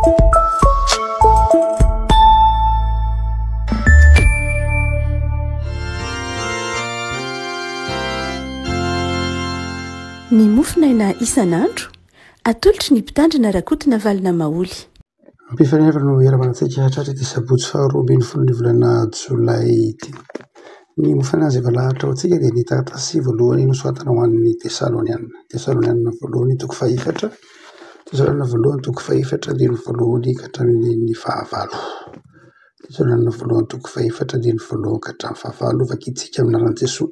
Ny mofonaina isan'andro, atolotry ny Mpitandrina Rakotonavalona Maholy. Am-pifaliana no iarahantsika hatratra ity sabotsy faharoa ambin'ny folon'ny volana jolay ity. Ny mofonaina izay voalahatra ho antsika dia ny taratasy voalohany nosoratana ho an'ny Tesaloniana. Tesaloniana voalohany toko fahefatra, Tesaloniana voalohany toko fahefatra andininy voalohany ka hatramin'ny andininy fahavalo. Tesaloniana voalohany toko fahefatra andininy voalohany ka hatramin'ny fahavalo, vakintsika amin'ny anaran'i Jesoa.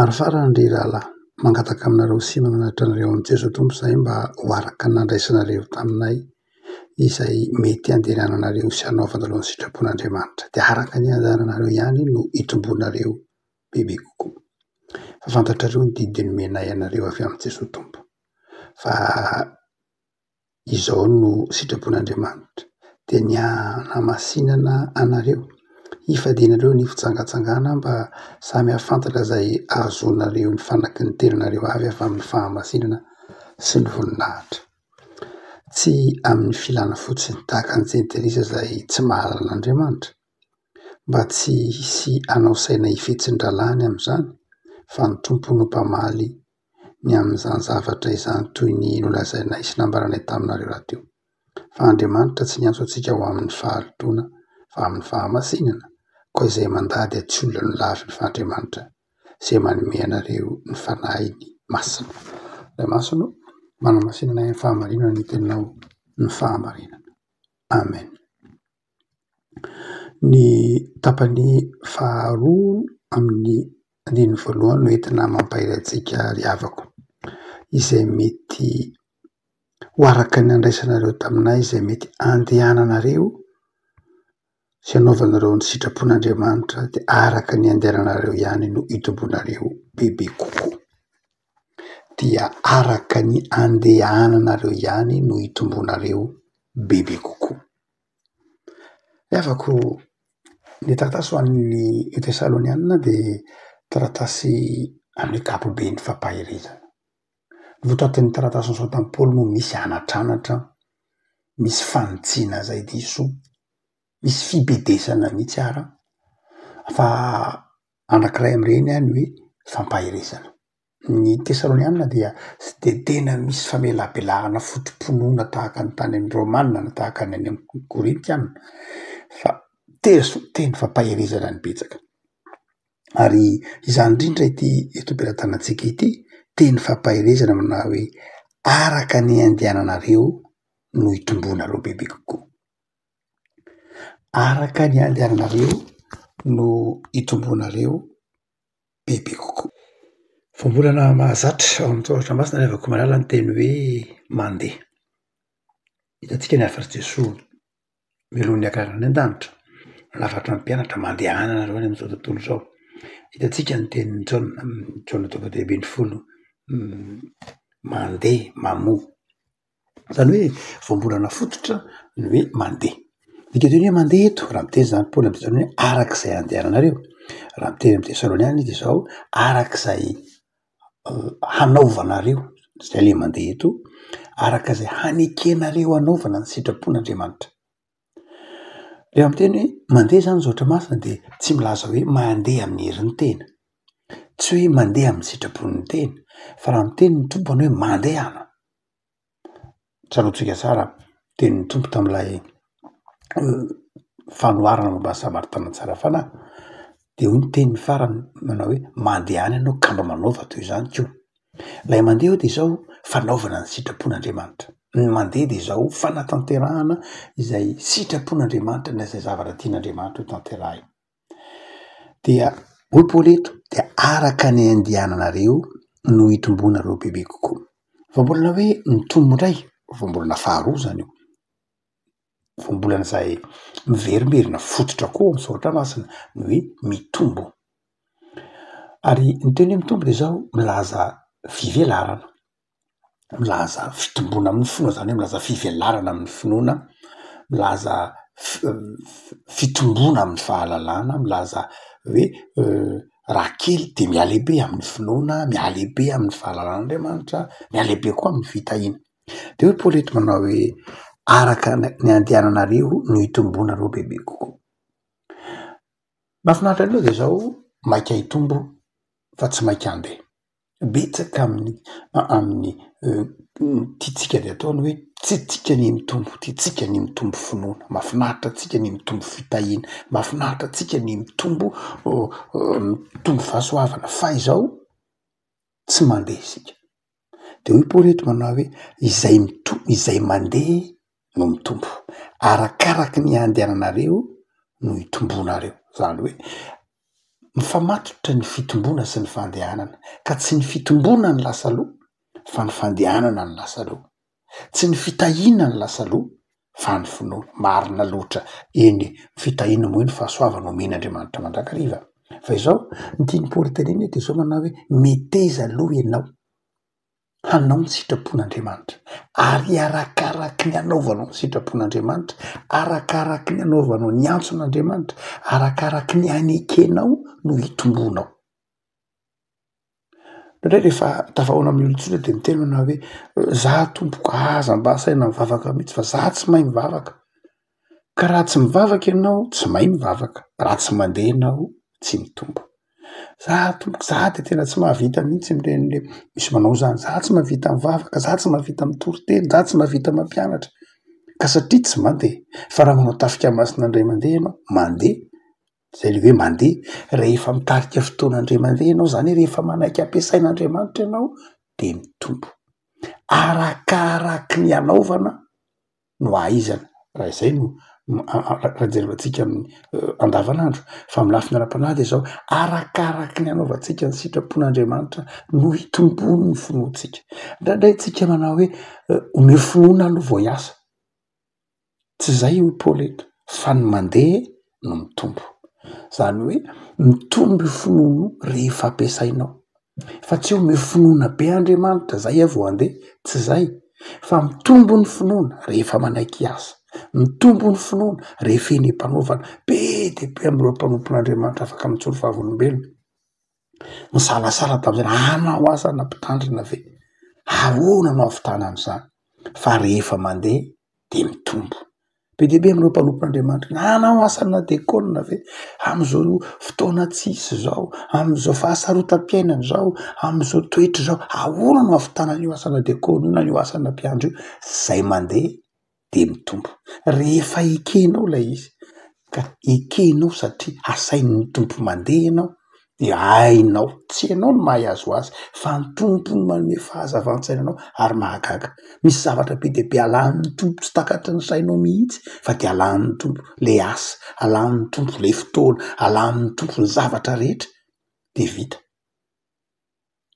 Ary farany ry rahalahy, mangataka aminareo sy mananatra anareo amin'i Jesoa Tompo izahay mba ho araka ny nandraisanareo taminay izay mety handehananareo sy hanaovanareo ny sitrapon'Andriamanitra, dia araka ny handehananareo ihany no hitomboanareo bebe kokoa. Fa fantatrareo ny didy nomenay anareo avy amin'i Jesoa Tompo, fa Izao no sitrapon'Andriamanitra, dia ny hanamasinana anareo, hifadianareo ny fijangajangana mba samy hahafantatra izay hahazoanareo ny fanaky ny tenanareo avy avy amin'ny fahamasinana sy ny voninahitra. Tsy amin'ny filana fotsiny, tahaka ny jentilisa izay tsy mahalala an'Andriamanitra, mba tsy hisy hanao saina hifetsy ny rahalahiny amin'izany, fa ny Tompo no mpamaly ny amin'izany zavatra izany toy ny nolazainay sy nambaranay taminareo rahateo. Fa Andriamanitra tsy niantso antsika ho amin'ny fahalotoana, fa amin'ny fahamasinana, koa izay mandà dia tsy olona nolaviny fa Andriamanitra, izay manome anareo ny Fanahiny Masina. Ray Masina ô, manamasina anay amin'ny fahamarinana ny teninao ny fahamarinana. Amen. Ny tapany faharoa amin'ny andininy voalohany no entina mampahery antsika ry havako, izay mety ho araka ny nandraisanareo taminay izay mety andehananareo sy anaovanareo ny sitrapon'Andriamanitra dia araka ny andehananareo ihany no hitomboanareo bebe kokoa. Dia araka ny andehananareo ihany no hitomboanareo bebe kokoa. Ny havako, ny taratasy ho an'ny Tesaloniana dia taratasy amin'ny ankapobeny fampaherezana. Ny votoatin'ny taratasy nosoratan'i Paoly moa misy anatranatra, misy fanitsiana izay diso, misy fibedesana mihitsy ara, fa anankiray amin'ireny ny hoe fampaherezana. Ny Tesaloniana dia tsy de tena misy famelabelahana foto-pinoana tahaka ny tany amin'ny Romana na tahaka ny any amin'ny Korintiana fa teny fampaherezana ny betsaka. Ary izany indrindra ity eto am-pelatanantsika ity, teny fampaherezana manao hoe araka ny andehananareo no hitomboanareo bebe kokoa. Araka ny andehananareo no hitomboanareo bebe kokoa. Voambolana mahazatra ao amin'ny soratra masina ry havako malala ny teny hoe mandeha. Hitantsika ny hafatr'i Jesoa mialoha ny hiakarany any an-danitra, nanafatra ny mpianatra mandehana nareo any amin'izao tontolo izao. Hitantsika ny tenin'i Jaona, Jaona toko fahatelo ambin'ny folo, mandeha mamoa. Izany hoe voambolana fototra ny hoe mandeha. Ny dikanteny hoe mandeha eto, raha miteny izany Paoly amin'izany hoe arak'izay andehananareo, raha miteny amin'ny Tesaloniana izy izao arak'izay hanaovanareo, zay le mandeha eto, araka izay hanekenareo hanaovana ny sitrapon'Andriamanitra. Rehefa miteny hoe mandeha izany ny soratra masina dia tsy milaza hoe mandeha amin'ny herin'ny tena, tsy hoe mandeha amin'ny sitrapon'ny tena, fa raha miteny ny Tompo hoe mandehana, tsaroantsika tsara tenin'ny Tompo tamin'ilay fanoharana momba ny Samaritana tsara fanahy, de hoy ny teniny farany manao hoe mandehana ianao ka mba manaova toy izany koa. Ilay mandeha eo de izao fanaovana ny sitrapon'Andriamanitra. Ny mandeha de izao fanatanterahana izay sitrapon'Andriamanitra na izay zavatra tian'Andriamanitra ho tanterahina. Dia hoy Paoly eto dia araka ny andehananareo no hitomboanareo bebe kokoa. Voambolana hoe mitombo indray, voambolana faharoa zany io. Voambolana izay miverimberina fototra koa ao amin'ny soratra masina ny hoe mitombo. Ary ny teny hoe mitombo dia izao milaza fivelarana, milaza fitomboana amin'ny finoana, izany hoe milaza fivelarana amin'ny finoana, milaza fitomboana amin'ny fahalalana, milaza hoe raha kely de mihalehibe amin'ny finoana, mihalehibe amin'ny fahalalan'Andriamanitra, mihalehibe koa amin'ny fitahiana. De hoy Paoly eto manao hoe araka ny andehananareo no hitomboanareo bebe kokoa. Mahafinaritra aloha de zao maika hitombo fa tsy maika handeha. Betsaka amin'ny amin'ny tiantsika de atao ny hoe tiantsika ny mitombo, tiantsika ny mitombo finoana, mahafinaritra antsika ny mitombo fitahiana, mahafinaritra antsika ny mitombo mitombo fahasoavana fa izao tsy mandeha isika. De hoy Paoly eto manao hoe izay mito- izay mandeha no mitombo, arakaraky ny andehananareo no hitomboanareo, zany hoe mifamatotra ny fitomboana sy ny fandehanana, ka tsy ny fitomboana no lasa aloha fa ny fandehanana no lasa aloha, tsy ny fitahiana no lasa aloha fa ny finoana. Marina loatra, eny e, ny fitahiana moa iny fahasoavana omen'Andriamanitra mandrakariva. Fa izao, ny tian'i Paoly tenenina eto dia izao manao hoe meteza aloha ianao hanao ny sitrapon'Andriamanitra, ary arakaraky ny anaovanao ny sitrapon'Andriamanitra, arakaraky ny anaovanao ny antson'Andriamanitra, arakaraky ny anekenao no hitombonao. Indraindray rehefa tafahaona amin'ny olon-tsotra de miteny manao hoe za tompoko aza mba asaina mivavaka mihitsy fa za tsy mahay mivavaka, ka raha tsy mivavaka ianao tsy mahay mivavaka, raha tsy mandeha ianao tsy mitombo. Za tompoko za de tena tsy mahavita mihitsy mireny le misy manao zany, za tsy mahavita mivavaka, za tsy mahavita mitory teny, za tsy mahavita mampianatra, ka satria tsy mandeha, fa raha manao tafika masina indray mandeha ianao, mandeha Zay le hoe mandeha, rehefa mitarika fotoana indray mandeha ianao, zany hoe rehefa manaiky ampiasain'Andriamanitra ianao de mitombo. Arakaraky ny anaovana no ahaizana, raha izay no raha jerevantsika amin'ny andavanandro, fa amin'ny lafiny ara-panahy de zao, arakaraky ny anaovantsika ny sitrapon'Andriamanitra no hitomboan'ny finoantsika. Indraindray tsika manao hoe omeo finoana aloha vao hiasa. Tsy izay hoy Paoly eto fa ny mandeha no mitombo. Izany hoe mitombo io finoana io rehefa ampiasainao. Fa tsy hoe omeo finoana be Andriamanitra zay aho vao handeha, tsy izay. Fa mitombo ny finoana rehefa manaiky hiasa, mitombo ny finoana rehefa eny am-panaovana. Be dia be amin'ireo mpanompon'Andriamanitra afaka mijoro vavolombelona. Nisalasala tamin'izany, hanao asa na mpitandrina ve? Ahoana no hahavitana an'izany? Fa rehefa mandeha de mitombo. Be dia be amin'ireo mpanompon'Andriamanitra, nanao asa na dekôna ve? Amin'izao fotoana tsisy izao, amin'izao fahasarotam-piainana izao, amin'izao toetra izao, ahoana no hahavitana an'io asana dekôna io na io asana mpiandry io? Izay mandeha de mitombo. Rehefa ekenao ilay izy, ka ekenao satria asain'ny Tompo mandeha ianao de hainao, tsy ianao no mahay azy ho azy fa ny Tompo no manome fahazavan-tsaina anao ary mahagaga. Misy zavatra be dia be alahan'ny Tompo tsy takatry ny sainao mihitsy fa de alahan'ny Tompo le asa, alahan'ny Tompo le fotoana, alahan'ny Tompo ny zavatra rehetra de vita.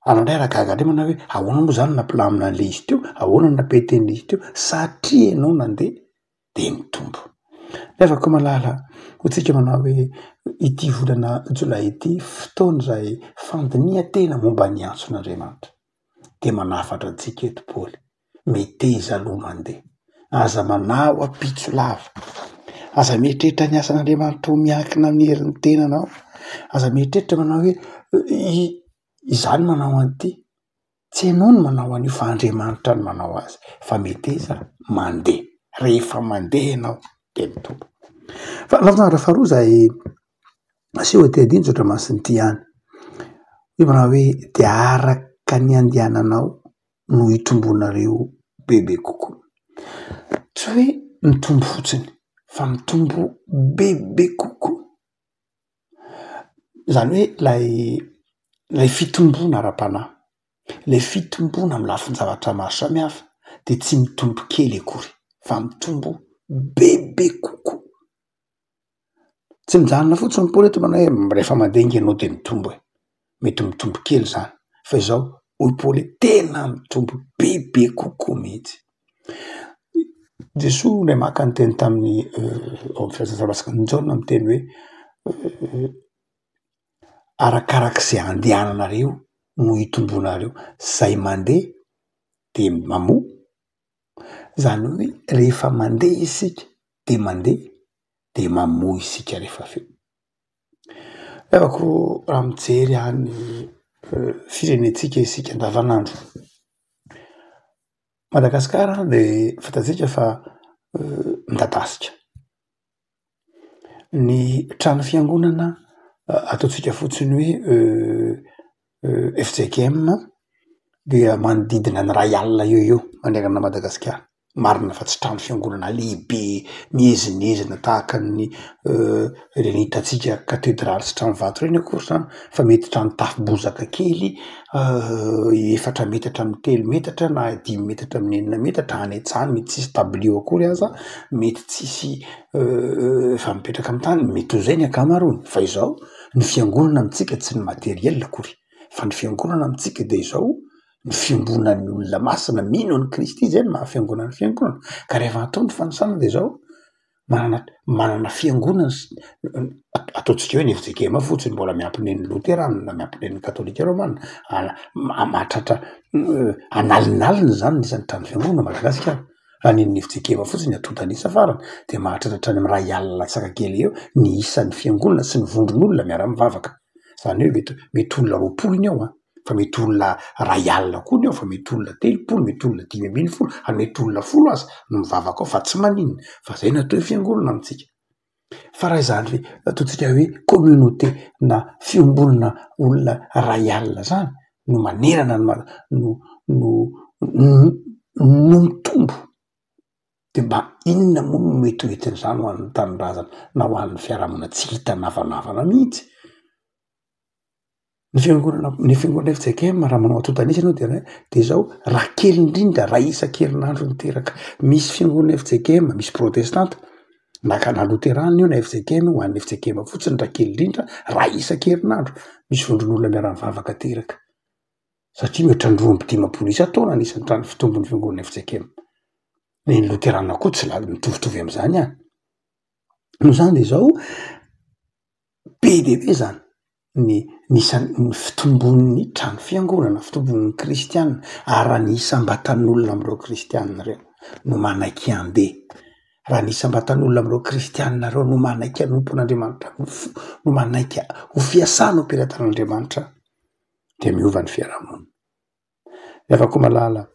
Ary indray raha gaga indray manao hoe ahoana moa zany nampilamina an'le izy teo, ahoana no nampety an'le izy teo, satria ianao nandeha de nitombo. Nefa koa malala, hoy tsika manao hoe ity volana jolay ity fotoana izay fandinihan-tena momba ny antson'Andriamanitra. De manafatra antsika eto Paoly, meteza aloha mandeha, aza manao ampitso lava, aza mieritreritra ny asan'Andriamanitra ho miankina amin'ny herin'ny tenanao, aza mieritreritra manao hoe izaho no manao an'ity, tsy ianao no manao an'io fa Andriamanitra no manao azy, fa meteza mandeha, rehefa mandeha ianao de mitombo. Fa lafin-javatra faharoa izay aseho aty andininy tsotra masina ity ihany, io manao hoe de araka ny andehananao no hitombonareo bebe kokoa. Tsy hoe mitombo fotsiny fa mitombo bebe kokoa. Izany hoe ilay ilay fitomboana ara-panahy, ilay fitomboana amin'ny lafin-javatra maro samihafa dia tsy mitombo kely akory fa mitombo bebe kokoa. Tsy mijanona fotsiny Paoly eto manao hoe rehefa mandeha ange ianao de mitombo e, mety mitombo kely izany fa izao hoy Paoly hoe tena mitombo bebe kokoa mihitsy. Jesoa ilay maka niteny tamin'ny ao amin'ny filazantsara masin'i Jaona miteny hoe arakarak'izay andehananareo no hitomboanareo, zay mandeha de mamoa, zany hoe rehefa mandeha isika de mandeha de mamoa isika rehefa avy eo. Revako raha mijery any firenentsika isika andavanandro. Madagasikara dia fantatsika fa midadasika. Ny trano fiangonana ataontsika fotsiny hoe fjkm dia manodidina ny iray alina eo eo manerana an'i Madagasikara. Marina fa tsy trano fiangonana lehibe miezinezina tahaka ny ireny hitantsika katedraly sy trano vato ireny akory izany fa mety trano tafo bozaka kely efatra metatra amin'ny telo metatra na dimy metatra amin'ny enina metatra any an-tsaha any, mety tsisy dabilio akory aza, mety tsisy efa mipetraka amin'ny tany, mety ho zay ny ankamaroany fa izao ny fiangonana amintsika tsy ny materiel akory fa ny fiangonana amintsika de izao ny fiombonan'ny olona masina mino an'i Kristy zay no maha fiangonana ny fiangonana, ka rehefa atao ny fanisana de zao, manana manana fiangonana s- ataontsika hoe ny fjkm fotsiny mbola miampy nen'ny loterana, miampy nen'ny katolika romana, ana- ma- mahatratra an'alinalina zany ny isan'ny trano fiangonana Madagasikara, raha nen'ny fjkm fotsiny atontan'isa farany de mahatratra hatrany am'ray alina latsaka kely eo ny isan'ny fiangonana sy ny vondron'olona miara-mivavaka, zany hoe mety mety olona 20 ny ao an. fa mety olona ray alina koa ny ao, fa mety olona 30, mety olona 15, ary mety olona 10 aza no mivavaka ao fa tsy maninona fa zay no atao hoe fiangonana amintsika. Fa raha izany hoe ataontsika hoe communauté na fiombonana olona ray alina zany no manerana ny ma- no no no mitombo de mba inona moa no mety ho entin'izany ho an'ny tanindrazana na ho an'ny fiarahamonina tsy hita navanavana mihitsy. Ny fiangonana ny fiangonana fjkm raha manao antontan'isa ianao de de zao raha kely indrindra ray isan-kerinandro miteraka misy fiangonana fjkm misy protestanta na ka na loterana io na fjkm io ho an'ny fjkm fotsiny raha kely indrindra ray isan-kerinandro misy vondron'olona miara-mivavaka teraka satria mihoatra ny 52 isan-taona ny isan'ny trano fitombon'ny fiangonana fjkm, ny loterana koa tsy la- mitovitovy am'zany ihany, noho izany de zao Be dia be zany ny ny isan'ny fitombon'ny trano fiangonana, fitombon'ny kristiana ary raha ny isam-batan'olona amin'ireo kristiana ireo no manaiky handeha, raha ny isam-batan'olona amin'ireo kristiana ireo no manaiky hanompo an'Andriamanitra amin'ny fo, no manaiky ho fiasana ho am-pelatanan'Andriamanitra de miova ny fiarahamonina. Ry havako malala,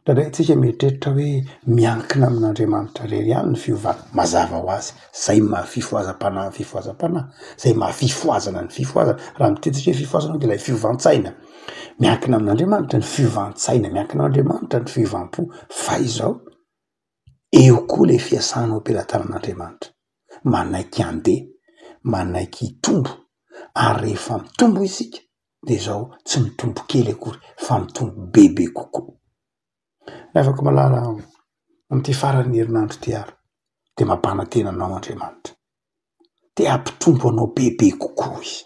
indraindray isika mieritreritra hoe miankina amin'Andriamanitra irery ihany ny fiovana. Mazava ho azy, zay maha fifohazam-panahy ny fifohazam-panahy, zay maha fifohazana ny fifohazana. Raha miteny isika hoe fifohazana de ilay fiovan-tsaina. Miankina amin'Andriamanitra ny fiovan-tsaina, miankina amin'Andriamanitra ny fiovam-po. Fa izao, eo koa le fiasana ao am-pelatanan'Andriamanitra. Manaiky handeha, manaiky hitombo, ary rehefa mitombo isika de zao tsy mitombo kely akory fa mitombo bebe kokoa. Ry havako malala, amin'ity faran'ny herinandro ity ary de mampanantena anao Andriamanitra, te hampitombo anao bebe kokoa izy,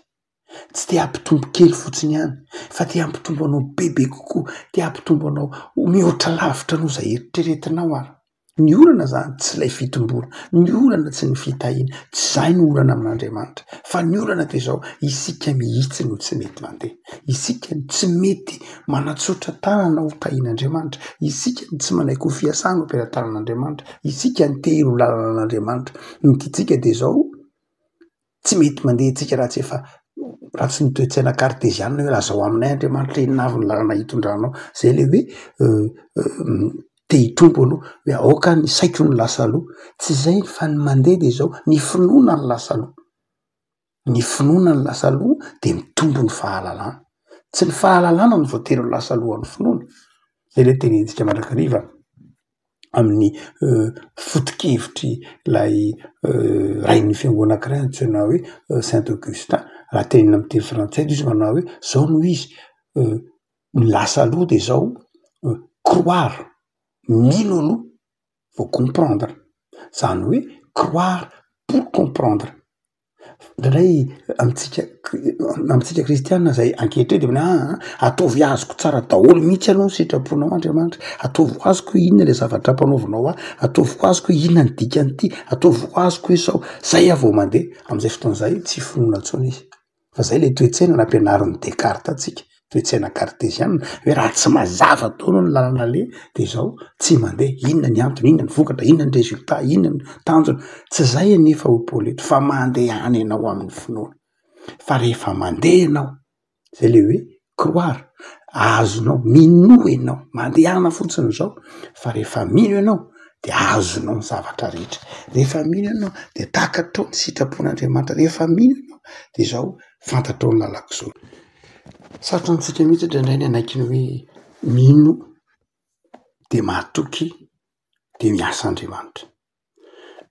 tsy te hampitombo kely fotsiny ihany fa te hampitombo anao bebe kokoa, te hampitombo anao ho mihoatra lavitra noho izay eritreretinao ary. Ny olana zany tsy ilay fitomboana, ny olana tsy ny fitahiana, tsy izay no olana amin'Andriamanitra fa ny olana dia izao, isika mihitsy no tsy mety mandeha, isika no tsy mety manatsotra tanana ho tahian'Andriamanitra, isika no tsy manaiky ho fiasana ho am-pelatanan'Andriamanitra, isika no te hiro lalana an'Andriamanitra, ny tiantsika dia izao, Tsy mety mandeha tsika raha tsy efa raha tsy ny toe-tsaina kartezianina hoe lazao aminay Andriamanitra inona avy ny lalana hitondranao. Zay le hoe te hitombo aloha hoe aoka ny saiko no lasa aloha. Tsy izay fa ny mandeha de zao, ny finoana no lasa aloha, ny finoana no lasa aloha de mitombo ny fahalalana. Tsy ny fahalalana no voatery ho lasa alohan'ny finoana, zay le tenenitsika mandrakariva. amin'ny foto-kevitry ilay rain'ny fiangonana anankiray antsoina hoe Saint Augustin, raha tenenina amin'ny teny frantsay izy manao hoe zao no izy, ny lasa aloha de zao croire, mino aloha vao comprendre, zany hoe croire pour comprendre. Indraindray amintsika amintsika kristianina zay ankehitriny de hoe aa ataovy azoko tsara daholo mihitsy aloha ny sitraponao Andriamanitra, ataovy ho azoko hoe inona le zavatra ampanaovinao ahy, ataovy ho azoko hoe inona ny dikan'ity, ataovy ho azoko hoe zao, zay aho vao mandeha, am'zay fotoana zay tsy finoana intsony izy. Fa zay le toe-tsaina nampianarin'i Descartes antsika, toe-tsaina karteziana, hoe raha tsy mazava daholo ny lalana aleha de zao tsy mandeha, inona ny antony, inona ny vokatra, inona ny resultat, inona ny tanjona, tsy zay anefa hoy Paoly eto fa mandehana ianao amin'ny finoana, fa rehefa mandeha ianao, zay le hoe croire. Azonao, minoa ianao, mandehana fotsiny izao fa rehefa mino ianao de azonao ny zavatra rehetra, rehefa mino ianao de takatrao ny sitrapon'Andriamanitra, rehefa mino ianao de zao fantatrao ny lalan-kisoa. Sarotra amintsika mihitsy indraindray ny hanaiky ny hoe mino de mahatoky de miasa Andriamanitra.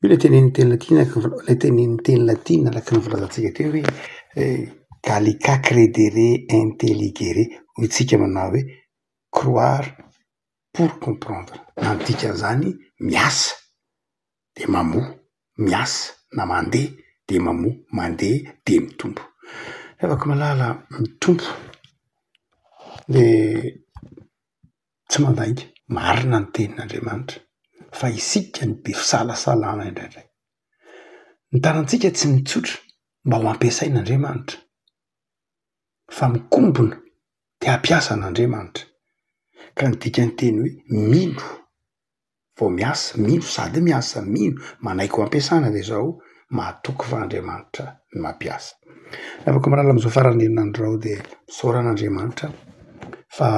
Io le tenenin'ny teny latina le tenenin'ny teny latina araka ny voalazantsika teo hoe gallica credere intelligere, hoy tsika manao hoe croire pour comprendre, na ny dikan'izany miasa de mamoa, miasa na mandeha de mamoa, mandeha de mitombo. Ry havako malala, ny Tompo de Tsy mandainga. Marina ny tenin'Andriamanitra fa isika no be fisalasalana indraindray. Ny tanantsika tsy mitsotra mba ho ampiasain'Andriamanitra fa mikombona te hampiasa an'Andriamanitra. Ka ny dikan'ny teny hoe mino vao miasa, mino sady miasa, mino manaiky ho ampiasana dia izao mahatoky fa Andriamanitra no mampiasa. Afaka malala amin'izao faran'ny herinandro izao dia misaorana Andriamanitra fa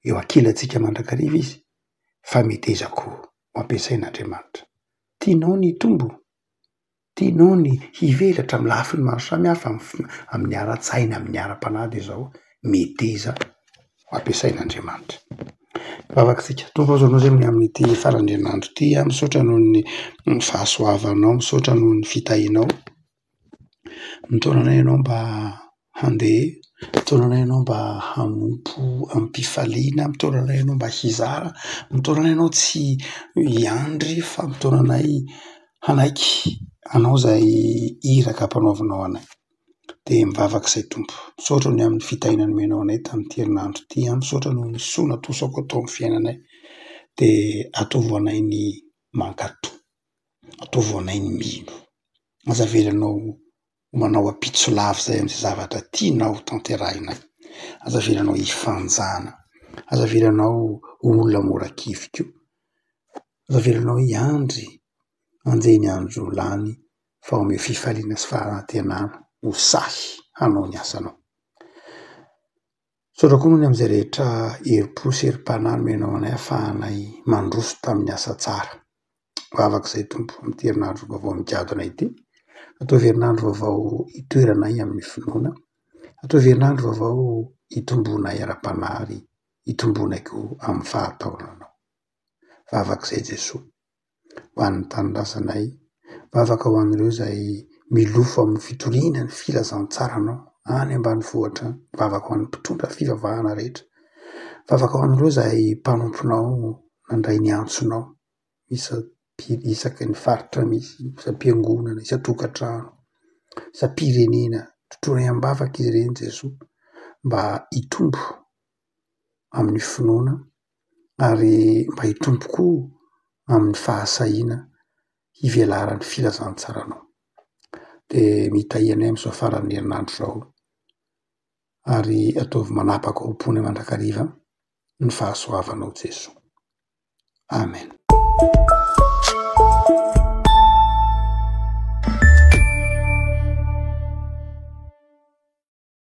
eo ankilantsika mandrakariva izy fa meteza koa ho ampiasain'Andriamanitra. Tianao ny hitombo? Tianao ny hivelatra amin'ny lafiny maro samihafa, amin'ny ara-tsaina, amin'ny ara-panahy dia izao, meteza ho ampiasain'Andriamanitra. Hivavaka isika. Tompo ô, anao izay amin'ity faran'ny herinandro ity aho, misaotra noho ny fahasoavanao, misaotra noho ny fitahianao. Mitaona anay ianao mba handeha, mitaona anay ianao mba hanompo amim-pifaliana, mitaona anay ianao mba hizara, mitaona anay ianao tsy hiandry fa mitaona anay hanaiky anao izay iraka ampanaovinao anay. De mivavaka izay Tompo, misaotra ny amin'ny fitahiana nomenao anay tamin'ity herinandro ity an, misaotra noho ny soa natosako tao amin'ny fiainanay, de ataovy ho anay ny mankatò, ataovy ho anay ny mino, aza avelanao ho manao ampitso lava izay amin'izay zavatra tianao ho tanterahinay, aza avelanao hifanjana, aza avelanao ho olona mora kivy koa, aza avelanao hiandry anjehy ny andro lany fa omeo fifaliana sy fanantenana ho sahy hanao ny asanao. Misaotra koa noho ny amin'izay rehetra herim-po sy herim-panahy nomenao anay ahafahanay mandroso tamin'ny asa tsara. Vavaka izay Tompo amin'ity herinandro vaovao migadona ity. Ataovy herinandro vaovao hitoeranay amin'ny finoana. Ataovy herinandro vaovao hitomboanay ara-panahy ary hitomboanay koa amin'ny fahatahoranao. Vavaka izay Jesoa. ho an'ny tanindrazanay, vavaka ho an'ireo izay milofo amin'ny fitoriana ny filazantsaranao any ambanivohitra any, vavaka ho an'ny mpitondra fivavahana rehetra, vavaka ho an'ireo izay mpanomponao nandray ny antsonao isam-pi- isaky ny faritra misy, isam-piangonana, isan-tokantrano, isam-pirenena, trotroinay am-bavaka izy ireny Jesoa mba hitombo amin'ny finoana ary mba hitombo koa amin'ny fahasahiana hivelaran'ny filazantsaranao. De mitahia anay amin'izao faran'ny herinandro izao ary ataovy manapaka ao am-ponay mandrakariva ny fahasoavanao Jesoa. Amen.